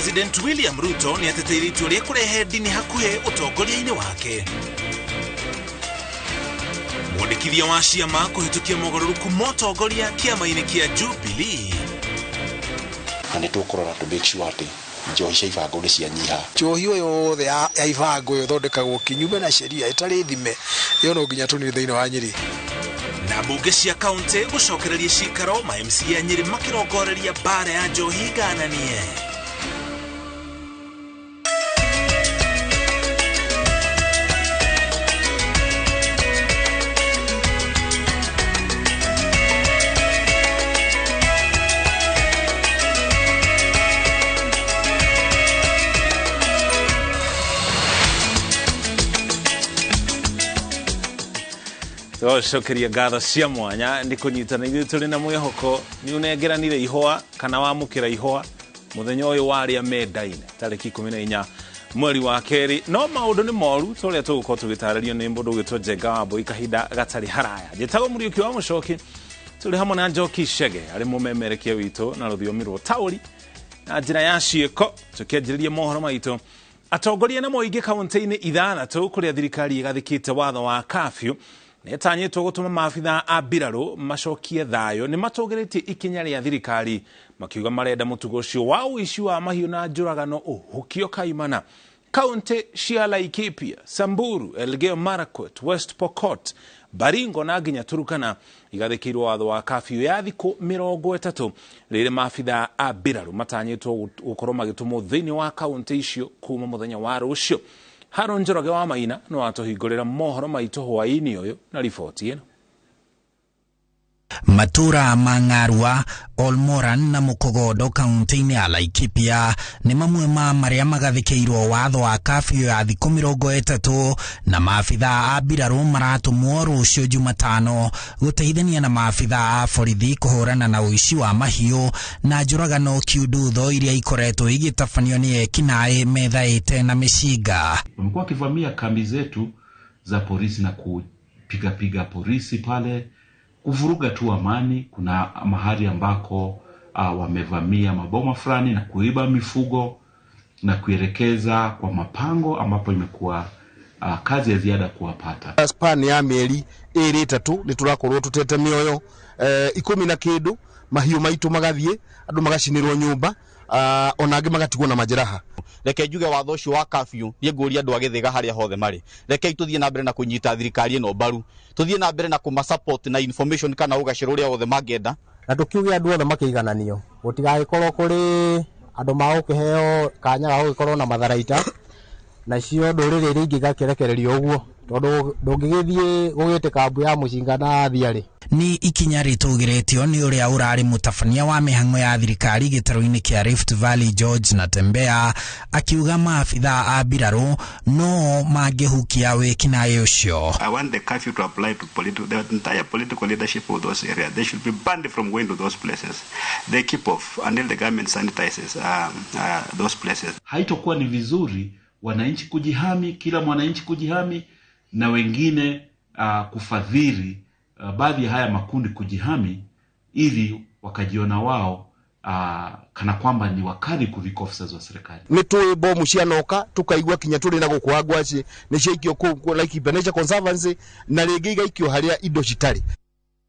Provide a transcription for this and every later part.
President William Ruto nĩ ateteire itua rĩa kũrehe ndini hakuhĩ ũtongoria-inĩ wake. Mwandĩkithia wa ciama kũhĩtũkia mogarũrũku ma ũtongoria kĩama-inĩ kĩa Jubilee. Na nĩ tũkũrora to make sure atĩ njohi cia ibango nĩ cianyiha. Njohi ĩyo yothe ya ibango ĩyo ĩthondekagwo kinyume na sheria ĩtarĩ thime, ĩyo no nginya tũnine thĩinĩ wa Nyĩrĩ. Na mbunge cia kaunti gũcokereria cikaro ma MCA Nyĩrĩ makĩrongoreria mbara ya njohi ngananie. Tũcokeria ngatho cia mwanya nĩ kũnyitana ithuĩ tũrĩ na mwĩhoko nĩ ũnengeranire ihũa kana wamũkĩra ihũa mũthenya ũyũ wa arĩa mendaine tarĩki 14 mweri wa kerĩ. No maũndũ nĩ moru ta ũrĩa tũgũkorwo tũgĩtarĩrio nĩ mũndũ ũgwĩtwo Njenga wa Mbũi kahinda gatarĩ haraya. Njĩtagwo Mũriũki wa Mũcoki, tũrĩ hamwe na Njoki Chege arĩ mũmemerekia witũ na rũthiomi rwa ũtaũri na njĩra ya ciĩko. Tũkĩanjĩrĩria mohoro maitũ, atongoria na mũingĩ kaunti-inĩ ithathatũ kũrĩa thirikari ĩgathĩkĩte watho wa curfew nĩtanyĩtwo gũtũma maabitha a mbirarũ macokie thayũ. Nĩ matũgĩrĩtie ikinya rĩa thirikari makiuga marenda mũtugo ũcio wa ũici wa mahiũ na njũragano ũhukio kaimana. Kaunti cia Laikipia, Samburu, Elgeyo Marakwet, West Pokot, Baringo na nginya Turkana igathĩkĩirwo watho wa curfew ya thikũ 30 rĩrĩa maabitha a mbirarũ matanyĩtwo gũkorwo magĩtũmwo thĩinĩ wa kaunti icio kuma mũthenya wa rũciũ. Haron Njoroge wa Maina no atũhingũrĩra mohoro maitũ hwaĩ-inĩ ũyũ na riboti ĩno. Matura ma Ng'arua, Olmoran na Mukogodo kaunti-inĩ ya Laikipia nĩ mamwe ma marĩa magathĩkĩirwo watho wa curfew ya thikũ 30 na maabitha a mbirarũ maratũmwo rũciũ Jumatano gũteithania na maabitha a borithi kũhũrana na ũici wa mahiũ na njũragano kiundutho iria ikoretwo igĩtabanio nĩ ekinaĩ methaĩte na mĩcinga. Wamekuwa wakivamia kambi zetu za polisi na kupigapiga polisi pale, kuvuruga tu amani. Kuna mahali ambako wamevamia maboma fulani na kuiba mifugo na kuelekeza kwa mapango ambapo imekuwa kazi ya ziada kuwapata. Span ya mieri ĩrĩ ĩtatũ nĩ tũrakorwo tũtete mĩoyo 10 na kĩndũ, mahiũ maitũ magathiĩ, andũ magacinĩrwo nyũmba, ona angĩ magatigwo na majeraha. Reke njuge watho ũcio wa curfew niĩ ngũria andũ a Gĩthĩga harĩa hothe marĩ, rekei tũthiĩ na mbere na kũnyita thirikari ĩno mbaru, tũthiĩ na mbere na kũma support na information kana ũgacĩra ũrĩa wothe mangĩenda. Na tũkiuge andũ othe makĩigananio, gũtigagĩkorwo kũrĩ andũ magũkĩheo kanya ga gũgĩkorwo na matharaita, nacio ndũrĩrĩ iria ingĩ igakĩrekererio ũguo, tondũ ndũngĩgĩthiĩ gũgĩtĩka mbu ya mũcinga na thiarĩ. Nĩ ikinya rĩtũgĩrĩtio nĩ ũrĩa ũrarĩ mũtabania wa mĩhang'o ya thirikari gĩtarũ-inĩ kĩa Rift Valley George Natembeya akiuga maabitha a mbirarũ no mangĩhukia wĩkinaĩ ũcio. I want the curfew to apply to the entire political leadership of those areas. They should be banned from going to those places. They keep off until the government sanitizes those places. Haitokuwa ni vizuri wananchi kujihami, kila mwananchi kujihami na wengine kufadhili baadhi ya haya makundi kujihami ili wakajiona wao kana kwamba ni wakali kuliko officers wa serikali. Nĩ tũĩ bomu cianoka tukaigua kinya tũrĩ na gũkũ wa ngwacĩ nĩ ciaikio kũu Laikipia Nature Conservancy na rĩngĩ igaikio harĩa indo citarĩ.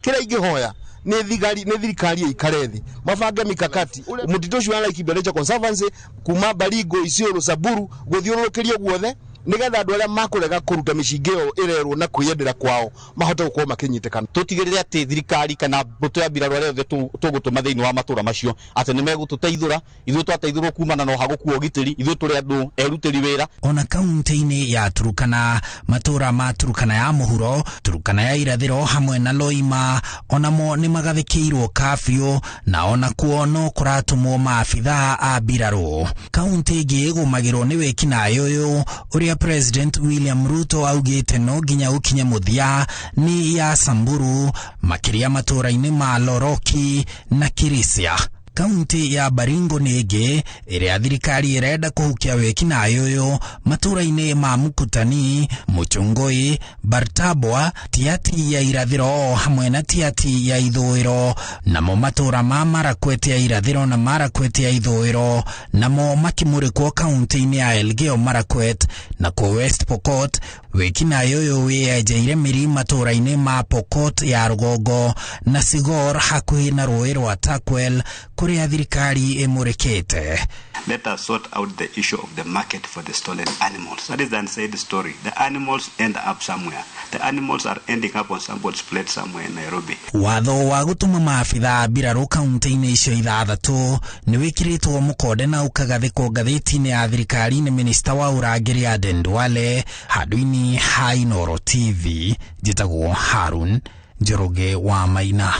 Kĩrĩa ingĩhoya nĩ thigari, nĩ thirikari ĩikare thĩ mabange mikakati mũtitũ ũcio wa Laikipia Nature Conservancy kuma Baringo, Isiolo, Samburu gũthiũrũrũkĩrio guothe nĩgetha andũ arĩa makũrega kũruta mĩcinga ĩyo ĩrerwo na kwĩyendera kwao mahote gũkorwo makĩnyitĩkana. Tũtigĩrĩre atĩ thirikari kana mbũtũ ya mbirarũ arĩa othe tũgũtũma thĩinĩ wa matũra macio atĩ nĩ megũtũteithũra. Ithuĩ twateithũrwo kumana na ũhagũku wa ũgitĩri, ithuĩ tũrĩ andũ erutĩri wĩra. Ona kaunti-inĩ ya Turkana, matũra ma Turkana ya mũhuro, Turkana ya irathĩro hamwe na Loima onamo nĩ magathĩkĩirwo curfew na onakuo no kũratũmwo maabitha a mbirarũ. Kaunti ĩngĩ ĩgũmagĩrwo nĩ wĩkinaĩ ũyũ ũrĩa President William Ruto augĩte no nginya ũkinye mũthia nĩ ya Samburu, makĩria matũra-inĩ ma Loroki na Kirisia. Kaunti ya Baringo nĩ ĩngĩ ĩrĩa thirikari ĩrenda kũhukia wĩkinaĩ ũyũ matũũra-inĩ ma Mukutani, Muchungui, Bartabwa, Tiaty ya irathĩro hamwe na Tiaty ya ithũĩro, namo matũũra ma Marakwet ya irathĩro na Marakwet ya ithũĩro namo makĩmũrĩkwo kaunti-inĩ ya Elgeyo Marakwet. Na kuo West Pokot wĩkinaĩ ũyũ wĩyenjeire mĩri matũũra-inĩ ma Pokot ya rũgongo na Sigor hakuhĩ na rũĩ rwa Turkwel kũrĩa thirikari ĩmũrĩkĩte. Let us sort out the issue of the market for the stolen animals. That is the unsaid story. The animals end up somewhere. The animals are ending up on somebody's plate somewhere in Nairobi. Watho wa gũtũma maabitha mbirarũ kaunti-inĩ icio ithathatũ nĩ wĩkĩrĩtwo mũkonde na ũkagathĩkwo ngathĩti-inĩ ya thirikari nĩ minista wa ũrangĩri Aden Duale. Handũ-inĩ ha Inooro TV, njĩtagwo Harun Njoroge wa Maina.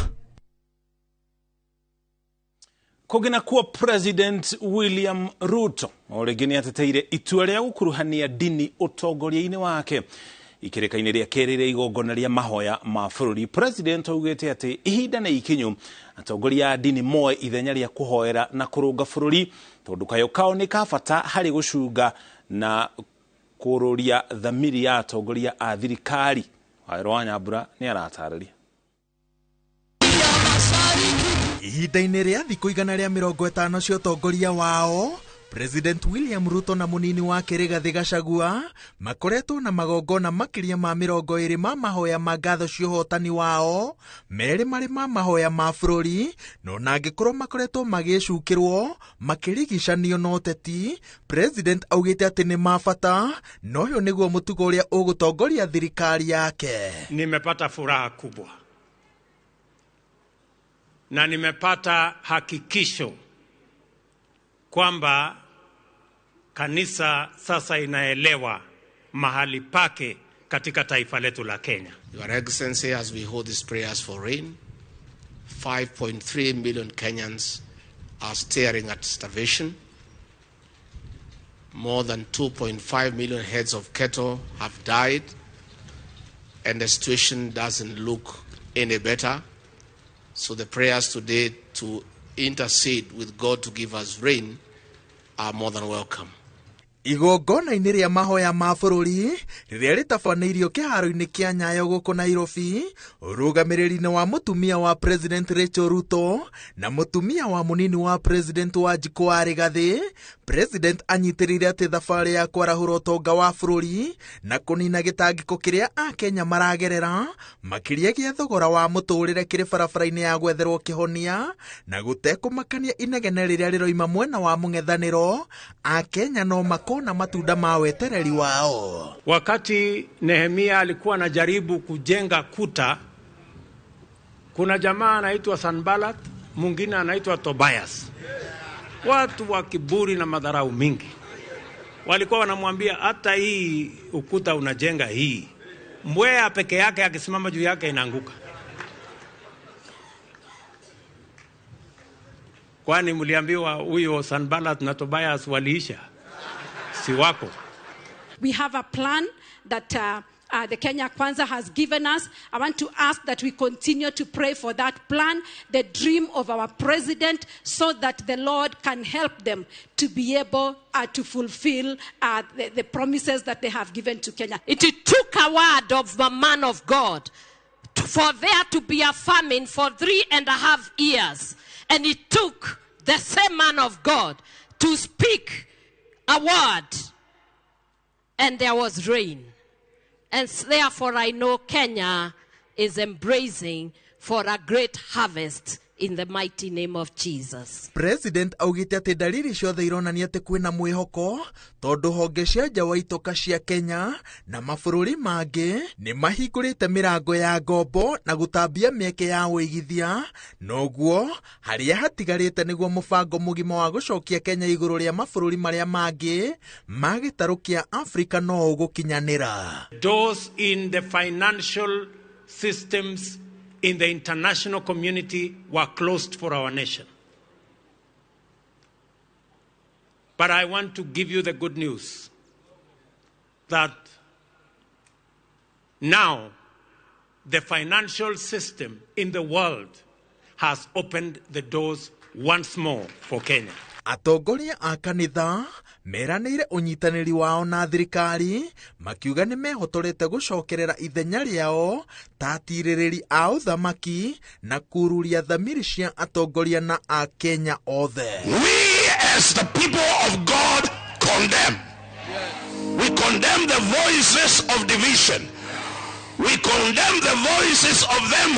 Kũngĩ nakuo President William Ruto o rĩngĩ nĩ ateteire itua rĩa gũkuruhania ndini ũtongoria-inĩ wake ikĩrĩka-inĩ rĩa kerĩ rĩa igongona rĩa mahoya ma bũrũri. President augĩte atĩ ihinda nĩ ikinyu atongoria a ndini moe ithenya rĩa kũhoera na kũrũnga bũrũri tondũ kayũ kao nĩ ka bata harĩ gũcunga na kũrũria thamiri ya atongoria a thirikari. Wawerũ wa Nyambura nĩ aratarĩria. Ihinda-inĩ rĩa thikũ 150 cia ũtongoria wao, President William Ruto na mũnini wake Rigathĩ Gachagua makoretwo na magongona makĩria ma 20 ma mahoya ma ngatho cia ũhotani wao, merĩ marĩ ma mahoya ma bũrũri, no na angĩkorwo makoretwo magĩcukĩrwo makĩrigicanio na ũteti, President augĩte atĩ nĩ ma bata, na ũyũ nĩguo mũtugo ũrĩa ũgũtongoria thirikari yake. Nimepata furaha kubwa na nimepata hakikisho kwamba kanisa sasa inaelewa mahali pake katika taifa letu la Kenya. Your Excellency, as we hold these prayers for rain, 5.3 million Kenyans are staring at starvation. More than 2.5 million heads of cattle have died, and the situation doesn't look any better. So the prayers today to intercede with God to give us rain are more than welcome. Igongona-inĩ rĩa mahoya ma bũrũri rĩrĩa rĩtabanĩirio kĩharo-inĩ kĩa Nyayo gũkũ Nairobi, ũrũgamĩrĩri-inĩ wa mũtumia wa President Rachel Ruto na mũtumia wa mũnini wa President Wanjikũ wa Rigathĩ, President anyitĩrĩire atĩ thabarĩ ya kwarahũra ũtonga wa bũrũri na kũnina gĩtangĩko kĩrĩa Akenya maragerera makĩria gĩa thogora wa mũtũrĩre kĩrĩ barabara-inĩ ya gwetherwo kĩhonia na gũtekũmakania inegene rĩrĩa rĩroima mwena wa mũng'ethanĩro, Akenya no na matunda ma wetereri wao. Wakati Nehemia alikuwa anajaribu kujenga kuta, kuna jamaa anaitwa Sanballat, mwingine anaitwa Tobias. Watu wa kiburi na madharau mingi. Walikuwa wanamwambia hata hii ukuta unajenga hii, mbweha peke yake akisimama juu yake inaanguka. Kwani mliambiwa huyo Sanballat na Tobias waliisha? Si wako. We have a plan that the Kenya Kwanza has given us. I want to ask that we continue to pray for that plan, the dream of our president, so that the Lord can help them to be able to fulfill the promises that they have given to Kenya. It took a word of the man of God for there to be a famine for 3.5 years. And it took the same man of God to speak a word, and there was rain. And therefore I know Kenya is embracing for a great harvest in the mighty name of Jesus. President augite atĩ dalili ciothe ironania atĩ kwĩna mwĩhoko tondũ honge cia nja wa itoka cia Kenya na mabũrũri mangĩ nĩ mahingũrĩte mĩrango ya ngombo na gũtambia mĩeke ya ũigithia, noguo harĩa hatigarĩte nĩguo mũbango mũgima wa gũcokia Kenya igũrũ rĩa mabũrũri marĩa mangĩ ma gĩtarũ kĩa Afrika no ũgũkinyanĩra. Those in the financial systems in the international community were closed for our nation. But I want to give you the good news that now the financial system in the world has opened the doors once more for Kenya. Atongoria a kanitha meranĩire ũnyitanĩri wao na thirikari makiuga nĩ mehotorete gũcokerera ithenya rĩao ta atirĩrĩri a ũthamaki na kururia thamiri cia atongoria na akenya othe. We as the people of God condemn. We condemn the voices of division. We condemn the voices of them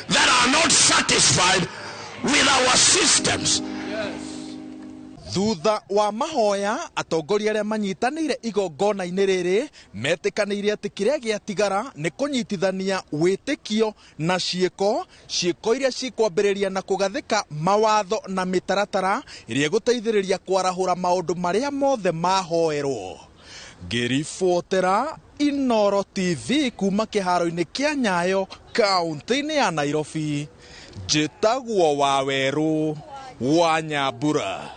that are not satisfied with our systems. Thutha wa mahoya atongoria arĩa manyitanĩire igongona-inĩ rĩrĩ metĩkanĩire atĩ kĩrĩa gĩatigara nĩ kũnyitithania wĩtĩkio na ciĩko, ciĩko iria cikwambĩrĩria na kũgathĩka mawatho na mĩtaratara ĩrĩa ĩgũteithĩrĩria kwarahũra maũndũ marĩa mothe mahoerwo. Ngĩribotera Inooro TV kuma kĩharo-inĩ kĩa Nyayo kaũntĩ-inĩ ya Nairobi, njĩtagwo Wawerũ wa Nyambura.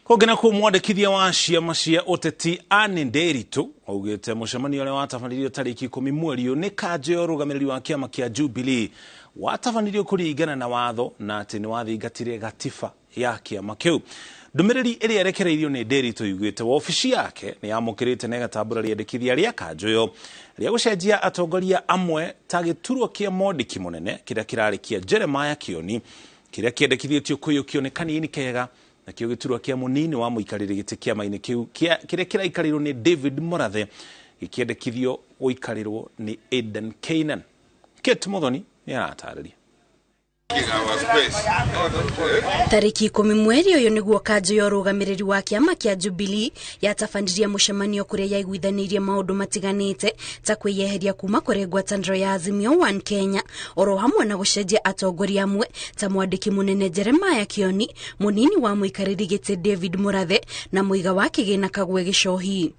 Kũngĩ na kũu mwandĩkithia wa ciama cia ũteti Anne Nderitu augĩte mũcemanio ũrĩa watabanirio tarĩki 10 mweri ũyũ nĩ kanjũ ya ũrũgamĩrĩri wa kĩama kĩa Jubilee watabanirio kũringana na watho na atĩ nĩ wathingatire gatiba ya kĩama kĩu. Ndũmĩrĩri ĩrĩa ĩrekereirio nĩ Nderitu yugĩte wabici yake nĩ yamũkĩrĩte na ĩgatambũra rĩendekithia rĩa kanjũ ĩyo rĩa gũcenjia atongoria amwe ta gĩturwa kĩa mwandĩki mũnene kĩrĩa kĩrarĩ kĩa Jeremiah Kioni kĩrĩa kĩendekithĩtio kũiyũkio nĩ kanini kega na kĩo gĩturwa kĩa mũnini wa mũikarĩri gĩtĩ kĩama-inĩ kĩu kĩrĩa kĩraikarĩirwo nĩ David Murathe gĩkĩendekithio gũikarĩrwo nĩ Adan Keynan. Kate Muthoni nĩ aratarĩria. Tarĩki 10 mweri ũyũ nĩguo kanjũ ya ũrũgamĩrĩri wa kĩama kĩa Jubilee yatabanirie mũcemanio kũrĩa yaiguithanĩirie maũndũ matiganĩte ta kwĩyeheria kuma kũrĩ ngwatanĩro ya Azimio One Kenya oro hamwe na gũcenjia atongoria amwe ta mwandĩki mũnene Jeremiah Kioni, mũnini wa mũikarĩri gĩtĩ David Murathe na mũiga wa kĩgĩna Kagwe Gĩcohi.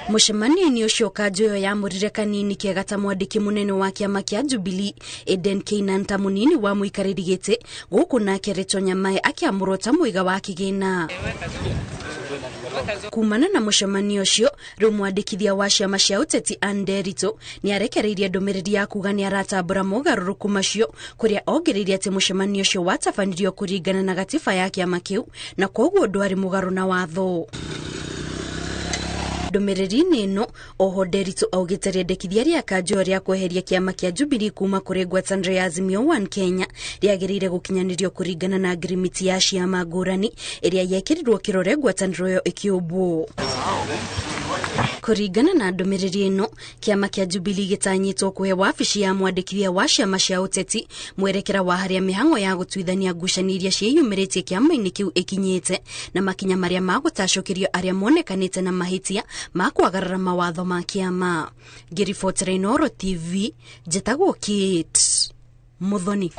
Mũcemanio-inĩ ũcio kanjũ ĩyo yamũrire kanini kega ta mwandĩki mũnene wa kĩama kĩa Jubilee Adan Keynan ta mũnini wa mũikarĩri gĩtĩ gũkũ nake Rachel Nyamae akĩamũrwo ta mũiga wa kĩgĩna. Kumana na mũcemanio ũcio rĩu mwandĩkithia wa ciama cia ũteti Anne Nderitu nĩ arekereirie ndũmĩrĩri ya kuga nĩ aratambũra mogarũrũku macio kũrĩa ongereire atĩ mũcemanio ũcio watabanirio kũringana na gatiba ya kĩama kĩu na kwoguo ndwarĩ mũgarũ na watho. Ndũmĩrĩri-inĩ ĩno oho Nderitu augĩte rĩendekithia rĩa kanjũ rĩa kweheria kĩama kĩa Jubilee kuma kũrĩ ngwatanĩro ya Azimio One Kenya rĩagĩrĩire gũkinyanĩrio kũringana na ngirimiti ya ciama ngũrani ĩrĩa yekĩrirwo kĩrore ngwatanĩro ĩyo ĩkĩũmbwo. Kũringana na ndũmĩrĩri ĩno kĩama kĩa Jubilee gĩtanyĩtwo kũhe wabici ya mwandĩkithia wa ciama cia ũteti mwerekera wa harĩa mĩhang'o ya gũtuithania ngucanio iria ciĩyumĩrĩtie kĩama-inĩ kĩu ĩkinyĩte na makinya marĩa magũtacũkĩrio arĩa monekanĩte na mahĩtia ma kwagarara mawatho ma kĩama. Ngĩribotera Inooro TV njĩtagwo Kate Muthoni.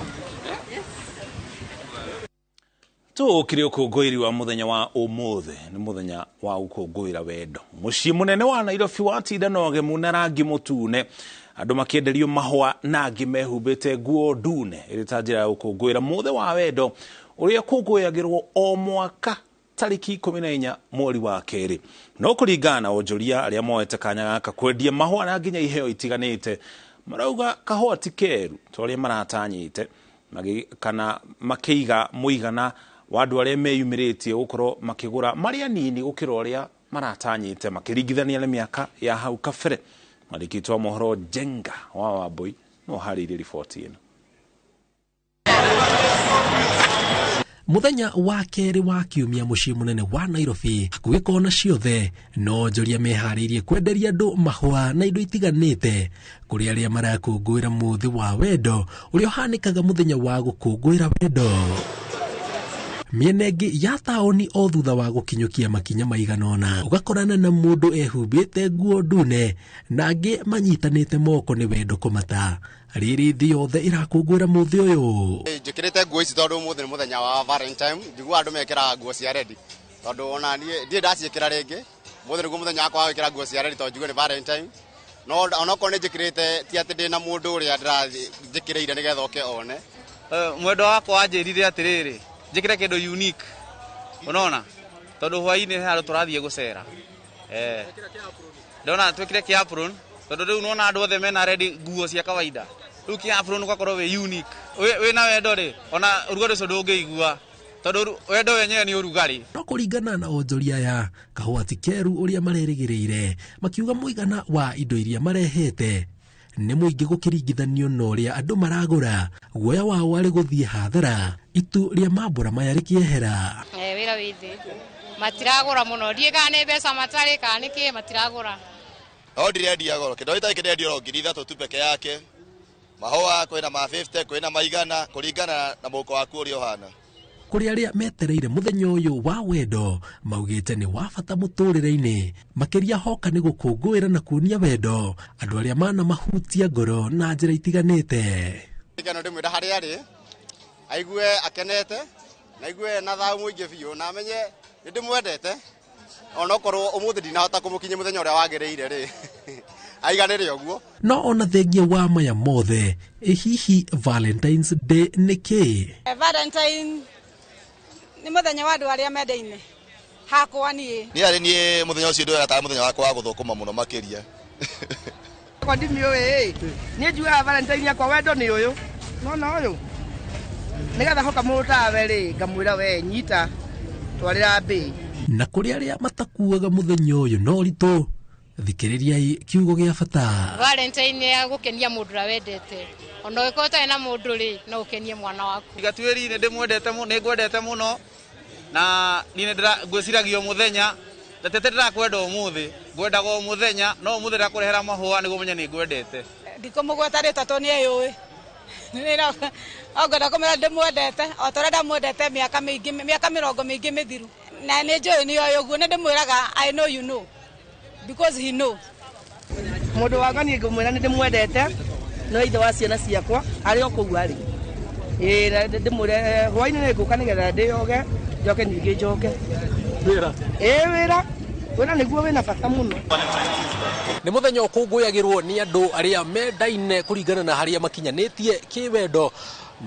Tũkĩrĩ ũkũngũĩri wa mũthenya wa ũmũthĩ nĩ mũthenya wa gũkũngũĩra wendo. Mũciĩ mũnene wa Nairobi watinda na ũgemu na rangi mũtune, andũ makĩenderio mahũa na angĩ mehumbĩte nguo ndune ĩrĩ ta njĩra ya gũkũngũĩra mũthĩ wa wendo ũrĩa ũkũngũyagĩrwo o mwaka tarĩki 14 mweri wa kerĩ. No kũringana na onjoria arĩa moete kanya gaka kwendia mahũa na nginya iheo itiganĩte marauga kahũa ti keru ta ũrĩa maratanyĩte kana makĩiga mũigana wa andũ arĩa meyumĩrĩtie gũkorwo makĩgũra marĩa nini gũkĩra ũrĩa maratanyĩte makĩringithania na mĩaka ya hau kabere. Mwandĩki wa mohoro Njenga wa Wambui no harĩirie riboti ĩno. Muthenya wa kerĩ wa kiumia mũciĩ mũnene wa Nairobi hakuhĩ kona ciothe no onjoria meharĩirie kwenderia andũ mahũa na indo itiganĩte kũrĩ arĩa marakũngũĩra mũthĩ wa wendo ũrĩa ũhanĩkaga mũthenya wa gũkũngũĩra wendo. Mĩena ĩngĩ ya taũni o thutha wa gũkinyũkia makinya maigana ũna ũgakorana na mũndũ ehumbĩte nguo ndune na angĩ manyitanĩte moko nĩ wendo kũmata. Rĩrĩ thĩ yothe ĩrakũngũĩra mũthĩ ũyũ. Njĩkĩrĩte nguo ici tondũ ũmũthĩ nĩ mũthenya wa Valentine, njiguaga andũ mekĩraga nguo cia red tondũ ona niĩ ndirĩ ndaciĩkĩra rĩngĩ. Ũmũthĩ nĩguo mũthenya wakwa wa gwĩkĩra nguo cia red tondũ njigue nĩ Valentine. No onokorwo nĩ njĩkĩrĩte ti atĩ ndĩna mũndũ ũrĩa njĩkĩrĩire nĩgetha oke one. Mwendwa wakwa anjĩrire atĩrĩrĩ njĩkĩre kĩndũ unique, unaona, tondũ hwaĩ-inĩ he handũ tũrathiĩ gũcera. Ndona twĩkĩre kĩ apron tondũ rĩu nĩwona andũ othe mena ready nguo cia kawaida, rĩu kĩ apron ũgakorwo wĩ unique. Wĩna wendo rĩ, ona ũrugarĩ ũcio ndũngĩigua tondũ wendo wenyewe nĩ ũrugarĩ. No kũringana na onjoria aya, kahũa ti keru ũrĩa marerĩgĩrĩire, makiuga mũigana wa indo iria marehete nĩ mũingĩ gũkĩringithanio na ũrĩa andũ maragũra. Guoya wao warĩ gũthiĩ hathara itu rĩa mambũra maya rĩkĩehera. Wĩra wĩ thĩ, matiragũra mũno, ndiĩ kana nĩ mbeca matarĩ kana nĩ kĩ, matiragũra. No ndirendia goro, kĩndũ gĩtarĩ kĩrendio oro 3,000 tu peke yake. Mahũa kwĩna ma 50, kwĩna maigana, kũringana na mũhuko waku ũrĩa ũhana. Kũrĩ arĩa metereire mũthenya ũyũ wa wendo, maugĩte nĩ wa bata mũtũrĩre-inĩ, makĩria hoka nĩ gũkũngũĩra na kuonia wendo andũ arĩa manamahutia ngoro na njĩra itiganĩte. Gĩkeno ndĩmwĩra harĩa arĩ, aigue akenete, na aigue na thayũ mũingĩ biũ, na amenye nĩ ndĩmwendete, onokorwo ũmũthĩ ndinahota kũmũkinyia mũthenya ũrĩa wagĩrĩire rĩ, aiganĩre ũguo. No ona thengia wa maya mothe, ĩ hihi Valentine's Day nĩ kĩ? Valentine nĩ mũthenya wa andũ arĩa mendaine hakwa niĩ. Niĩ arĩ niĩ mũthenya ũcio ndoyaga tarĩ mũthenya wakwa wa gũthũkũma mũno makĩria. Kwa ndimiũĩ ĩ, niĩ njugaga Valentine yakwa wendo nĩ ũyũ, nona ũyũ nĩgetha hoka mũndũ tawe rĩ, ngamwĩra we nyita twarĩra mbĩ. Na kũrĩ arĩa matakuaga mũthenya ũyũ na ũritũ, thikĩrĩriai kiugo gĩa bata. Valentine nĩ ya gũkenia mũndũ ũrĩa wendete, ona ũngĩkorwo ũtarĩ na mũndũ rĩ, no ũkenie mwana waku. Gatuĩri nĩ ndĩmwendete mũno, nĩ ngwendete mũno, na niĩ nĩ ngwĩciragia o mũthenya, na tete ndĩrakwenda ũmũthĩ, ngwendaga o mũthenya, no ũmũthĩ ndĩrakũrehera mahũa nĩguo ũmenye nĩ ngwendete. Ndikũmũgweta rĩtwa tondũ nĩ eyũĩ. Ngwenda kũmwĩra ndĩmwendete o ta ũrĩa ndamwendete mĩaka mĩingĩ, mĩaka mĩrongo mĩingĩ mĩthiru, na nĩ njũĩ nĩ oĩ ũguo, nĩ ndĩmwĩraga I know you know because he know. Mũndũ wakwa niĩ ngũmwĩra nĩ ndĩmwendete, no ithe wa ciana ciakwa arĩ o kũu arĩ. Ĩĩ, na ndĩmwĩre hwainĩ nĩ ngũka nĩgetha ndĩyoge, njoke ningĩ njoke. Wĩra? Ĩĩ, wĩra. Wĩra nĩguo wĩna bata mũno. Nĩ mũthenya ũkũngũyagĩrwo nĩ andũ arĩa mendaine kũringana na harĩa makinyanĩtie kĩwendo,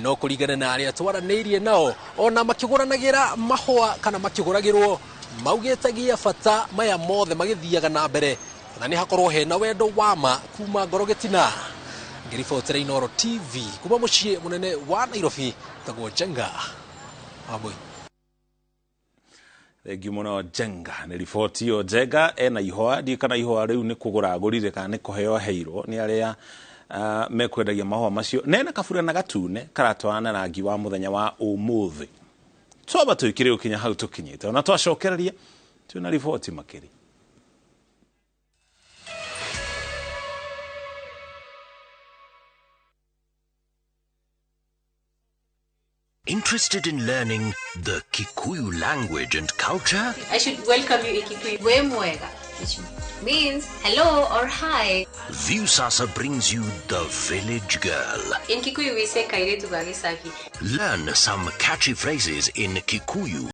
no kũringana na arĩa twaranĩirie nao, ona makĩgũranagĩra mahũa kana makĩgũragĩrwo, maugĩte gĩa bata maya mothe magĩthiaga na mbere, na nĩ hakorwo hena wendo wa ma kuma ngoro gĩtina. Ngĩribotera Inooro TV kuma mũciĩ mũnene wa Nairobi, tagwo Njenga Wambui. Thengiũ mũno Njenga nĩ riboti ĩyo. Njenga ena ihũa, ndiũĩ kana ihũa rĩu nĩ kũgũra agũrire kana nĩ kũheo aheirwo nĩ arĩa mekwendagia mahũa macio. Na ena kaburana gatune karatwarana na rangi wa mũthenya wa ũmũthĩ. Twamba tũikĩre gũkinya hau tũkinyĩte, ona twacokereria twĩna riboti makĩria. Interested in learning the Kikuyu language and culture? I should welcome you in Kikuyu. We mwega, which means hello or hi. Viusasa brings you The Village Girl. In Kikuyu we say kairetu ga gĩcagi. Learn some catchy phrases in Kikuyu.